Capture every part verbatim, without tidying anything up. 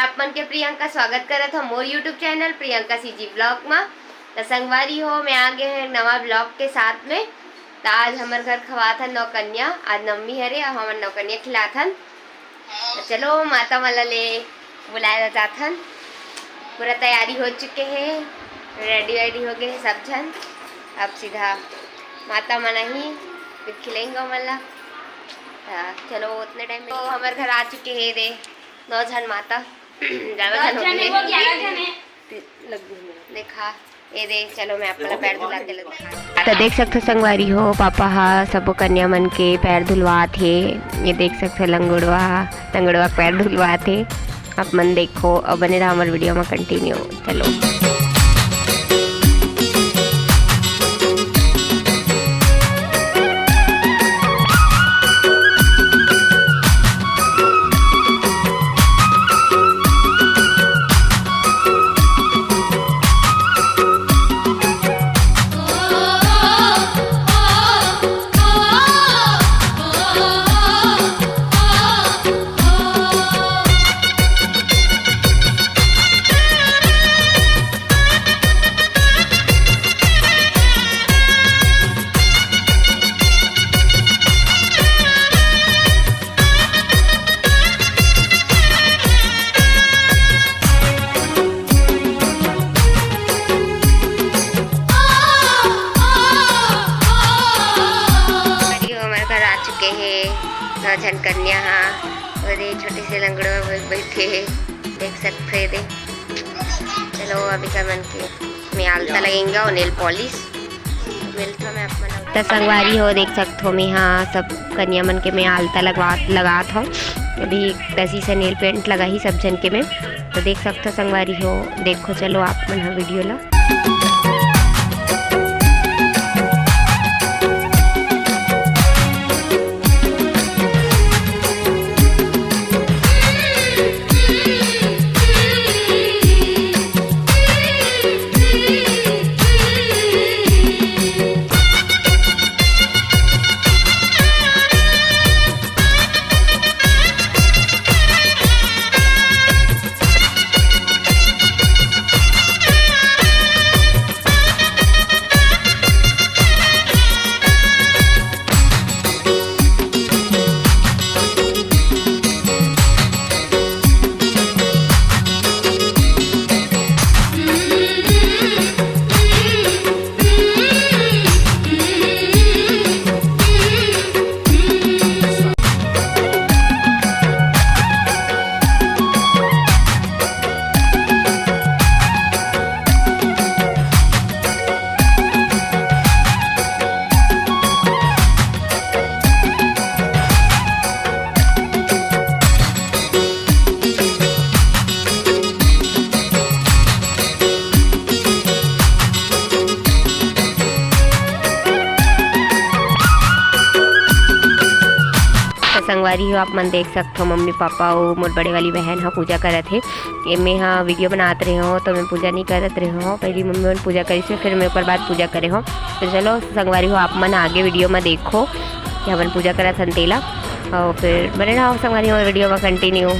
आप मन के प्रियंका स्वागत करत ह मोर YouTube channel Priyanka CG blog म। त संगवारी हो, मैं आ गे हंव एक नवा ब्लॉग के साथ में। त आज हमर घर खवात हन नौकन्या, आज नवमी हरे, अउ हमन नौकन्या खिलात हन। त चलो, माता मन ला ले बुलाए ला जात हन। पूरा तैयारी हो चुके हे, रेडी वेडी हो गे हे सब झन। अब सीधा माता मन आही, फिर खिलाएंगे ओमन ला। त चलो, उतने टाइम में तो हमर घर आ चुके हे रे नौ झन माता। ज्यादा झन हो गे हे। देखा, ये दे, चलो मैं आप मन ला पैर धुला के दिखा। त देख सकथो संगवारी हो, पापा हा सबो कन्या मन के पैर धुलवात हे। ये देख सकथो लंगड़वा, लंगड़वा के पैर धुलवात हे। आप मन देखो अउ बने रहा हमर वीडियो में कंटिन्यू। चलो। अरे, हमर घर आ चुके हे नौ झन कन्या हा। अउ ये छोटे से लंगड़ो में बैठे हे, देख सकते हे। चलो, अभी सब मन के में आलता लगेंगे अउ नेल पॉलिश। मिलता मैं आप मन ला। त संगवारी हो, देख सकथो, मैं हा सब कन्या मन के में आलता लगवा, लगात हंव। अभी तैसी से नेल पेंट लगाही सब झन के में। त देख सकथो संगवारी हो, देखो चलो आप मन हा वीडियो ला। त संगवारी हो, आप मन देख सकथो, मम्मी पापा अउ मोर बड़े वाली बहन ह पूजा करत हे। एमे ह वीडियो बनात रहे हो, तो मैं पूजा नहीं करत रहे हो। पहली मम्मी मन पूजा करिस हे, फिर मैं ओकर बाद पूजा करे हो। तो चलो संगवारी हो, आप मन आगे वीडियो में देखो कि हमन पूजा करत हन तेला, अउ फिर बने रहो संगवारी हो वीडियो में कंटिन्यू।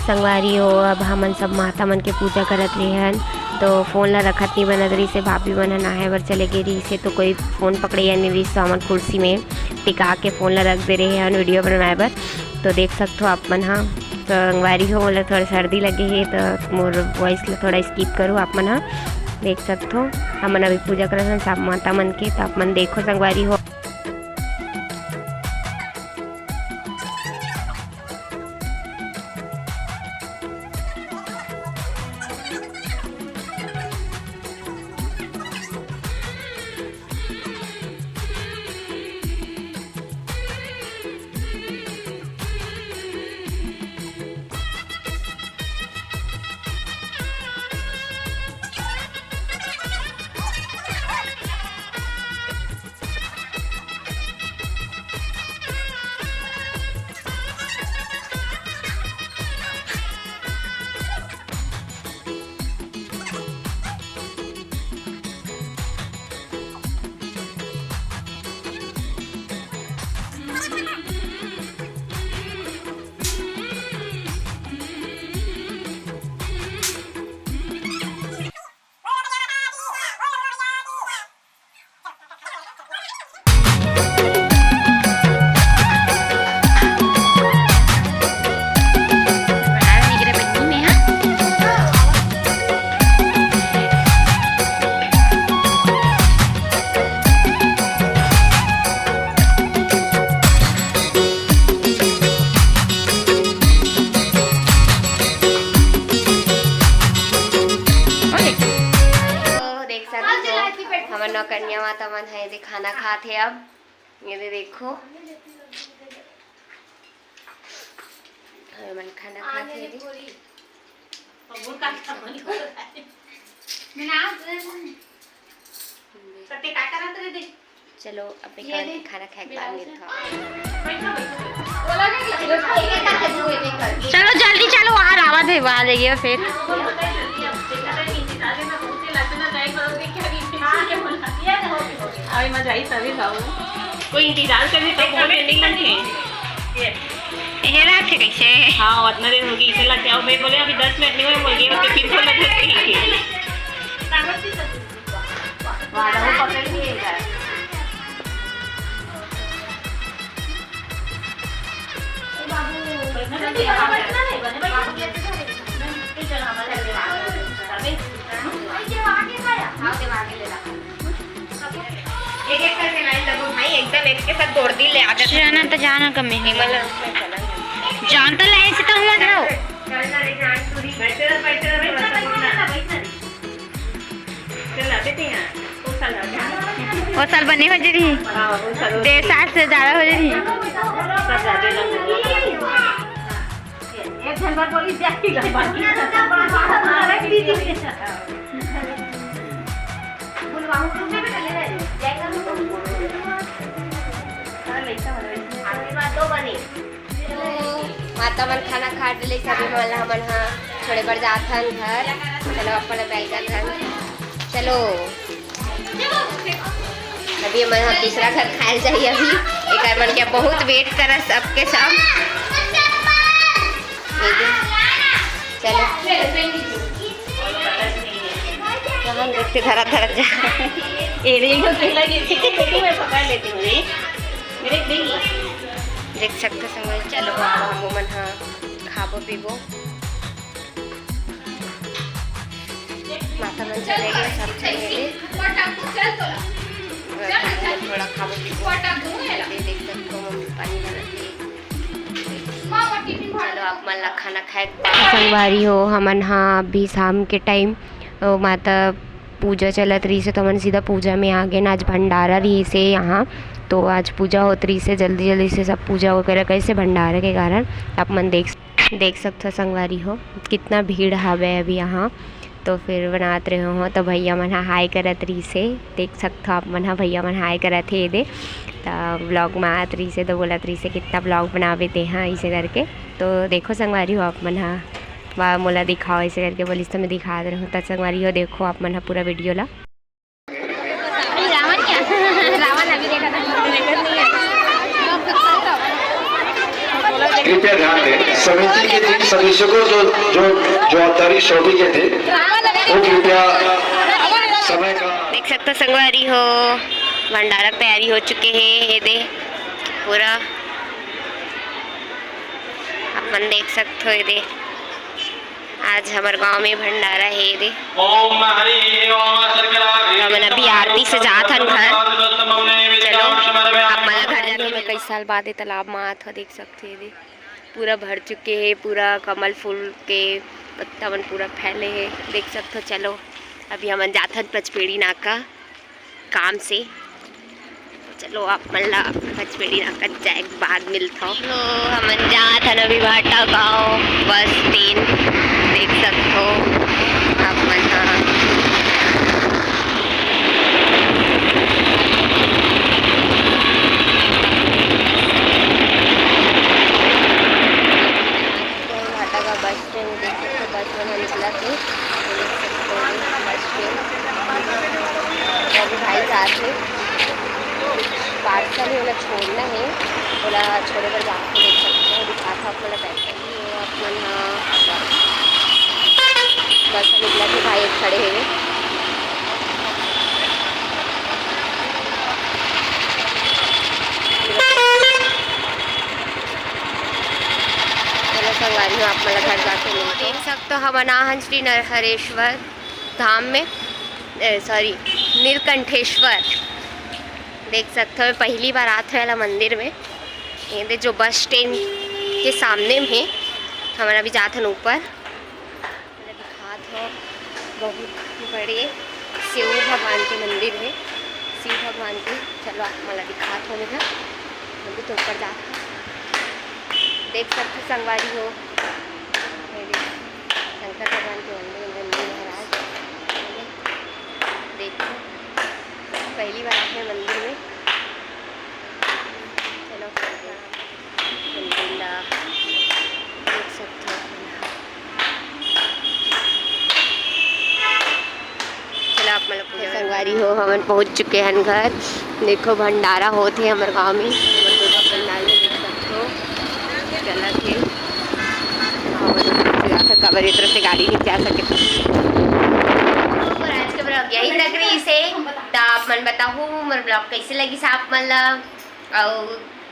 संगवारी हो, अब हमन सब माता मन के पूजा करत रेहन, तो फोन ला रखत नहीं बनत रहिस हे। भाभी मन ह नहाए बर चले गे रहिस हे, तो कोई फोन पकड़इया नहीं रहिस, तो हमन कुर्सी में टिका के फोन ला रख दे रहे हन वीडियो बनवाए बर। तो देख सकथो आप मन ह, तो संगवारी हो, मोला थोड़ा सर्दी लगे हे, तो मोर वॉइस ला थोड़ा स्किप करो आप मन ह। देख सकथो, हमन अभी पूजा करत हन सब माता मन के, तो आप मन देखो संगवारी हो। माता मन ह एदे खाना खात हे। अब एदे देखो, हमन खाना खात हे एदे। चलो, अब एक आध खाना खाए के बाद मिलत हव। चलो जल्दी चलो, वहाँ रावत हे, वहाँ जाइए फिर। अभी मजा आई तभी खाओ। कोई इंतजार करने तो बहुत ending में थे। ये रात थे कैसे? हाँ, उतना देर होगी, इसे लग जाओ। मैं बोले, "अभी दस मिनट नहीं हुए," बोल गए, उसके फिर से लग गई। वाह, वो पकड़ लिए इधर। एक एक करके लाइन लगो भाई, एकदम एक के साथ दौड़ दी ले आगे। जाना तो जाना कमी है। विमल, उसमें चला गया। जान तो लाइन से तो हुआ था। चल ना रे जान, तू भी। बैठे रह, बैठे रह, बैठे रह, बैठे रह। चल, आते थे यहाँ। वो साल आ गया। वो साल बने हो जी रही। हाँ, वो साल हो दे गया। साल से ज्यादा हो जी रही। सब ज्यादा लग गया। एक घंटा बोली जाती है, बाकी अरे दीदी। आशीर्वाद दो बने। माता मन खाना खा डले, सभी मन ला हमन हा छोड़े बर जात हन घर। चलो, अपन बैठ जात हन। चलो, अभी हमन हा दूसरा घर खाए जाही। अभी एकर मन के बहुत wait करत सबके सब। ये दे। चलो। कहाँ देखते धरा धरा जा। ये देखो, पहला ये देखो, मैं पकड़ लेती हूँ रे। मेरे देख सकते संग, चलो, अब हम मन हा खाबो पीबो। माता मन चले गए, सब चले गए। थोड़ा खाबो पीबो। ये देख सकते हो, मम्मी पानी बनाते। चलो, आप मन ला खाना खाए के बाद। संगवारी हो, हमन हा अभी शाम के time, अ, माता पूजा चलत रहिस हे, तो हमन सीधा पूजा में आ गए ना। आज भंडारा रहिस हे यहाँ, तो आज पूजा होत रहिस हे, जल्दी जल्दी से सब पूजा वगैरह करिस हे भंडारा के कारण। आप मन देख, देख सकथो संगवारी हो, कितना भीड़ हावे अभी यहाँ। तो फिर बनात रहे हो, तो भैया मन हा hi करत रहिस हे। देख सकथो आप मन हा, भैया मन hi करत हे एदे। त vlog में आत रहिस हे, तो बोलत रहिस हे, "कितना vlog बनावे ते हा?" ऐसे करके। तो देखो संगवारी हो, आप मन हा, "वाह, मोला दिखाओ," ऐसे करके बोलिस, तो मैं दिखा दे रहा हूँ। तो संगवारी हो, देखो आप मन हा पूरा video ला। रावण क्या? रावण अभी देखा था। कृपया ध्यान दें, समिति के तीन सदस्यों को जो, जो जवाबदारी सौंपी गई थी, वो कृपया समय का देख सकथो संगवारी हो, भंडारा के तैयारी हो चुके हे। एदे पूरा अपन देख सकथो, एदे आज हमर गांव में भंडारा हे एदे। ओम हरि ओम शर्करा। हमन अभी आरती से जात हन घर। चलो, आप मन घर जाके मैं कई साल बाद ए तालाब में आत हो, देख सकथो एदे पूरा भर चुके हे, पूरा कमल फूल के पत्ता मन पूरा फैले हे, देख सकथो। चलो, अभी हमन जात हन पचपेड़ी नाका काम से। चलो, आप मन ला पचपेड़ी नाका जाए के बाद मिलथो। लो, हमन जात हन अभी भाटागांव बस स्टैंड, देख सकथो आप मन ह। भाटागांव बस स्टैंड देख सकथो, बस मन ह निकलत हे, देख सकथो बस स्टैंड। तो अभी भाई जात हे, parcel हे, ओला छोड़ना हे, ओला छोड़े बर जात हे, देख सकथो, दिखात हे आप मन ला pack करके। ये आप मन ह बस ह निकलत हे, भाई एक खड़े हेवे। चलो संगवारी हो, आप मन ला घर जाके मिलथों। देख सकथो, हमन आ हन श्री नरहरेश्वर धाम में, ए, sorry, नीलकंठेश्वर। देख सकथो, मैं पहली बार आत हों एला मंदिर में। ये दे जो बस स्टैंड के सामने में हे, हमन अभी जात हन ऊपर। दिखात हो, बहुत बड़े शिव भगवान के मंदिर हे। शिव भगवान के, चलो आप मन ला दिखात हों मैं ह। अभी तो ऊपर जात हन, देख सकथो संगवारी हो, ये देखो, शंकर भगवान के मंदिर, नंदी महाराज, देखो, पहली बार आए हन मंदिर में। चलो, मंदिर ला देख सकथो। चलो, आप मन ला पूजा संगवारी हो, हमन पहुंच चुके हन घर। देखो, भंडारा होत हे हमर गांव में, हमर दुर्गा पंडाल में देख सकथो, चलत हे। हमन जा सकथो, काबर ये तरफ से गाड़ी नहीं जा सके। और आज के vlog यही तक रहिस हे। त आप मन बताहू, मोर vlog कैसे लगिस आप मन ला, अउ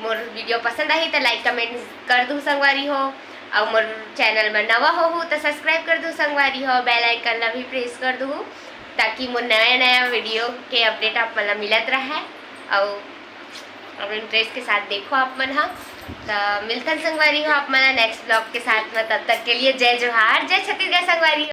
मोर video पसंद आही त like comment कर दू संगवारी हो, अउ मोर channel में नवा होहू त subscribe कर दू संगवारी हो, bell icon ला भी press कर दू, ताकि मोर नया नया video के update आप मन ला मिलत रहे। अउ अपने interest के साथ देखो आप मन ह। त मिलथन संगवारी हो आप मन ला next vlog के साथ में, तब तक के लिए जय जोहार, जय छत्तीसगढ़ संगवारी हो।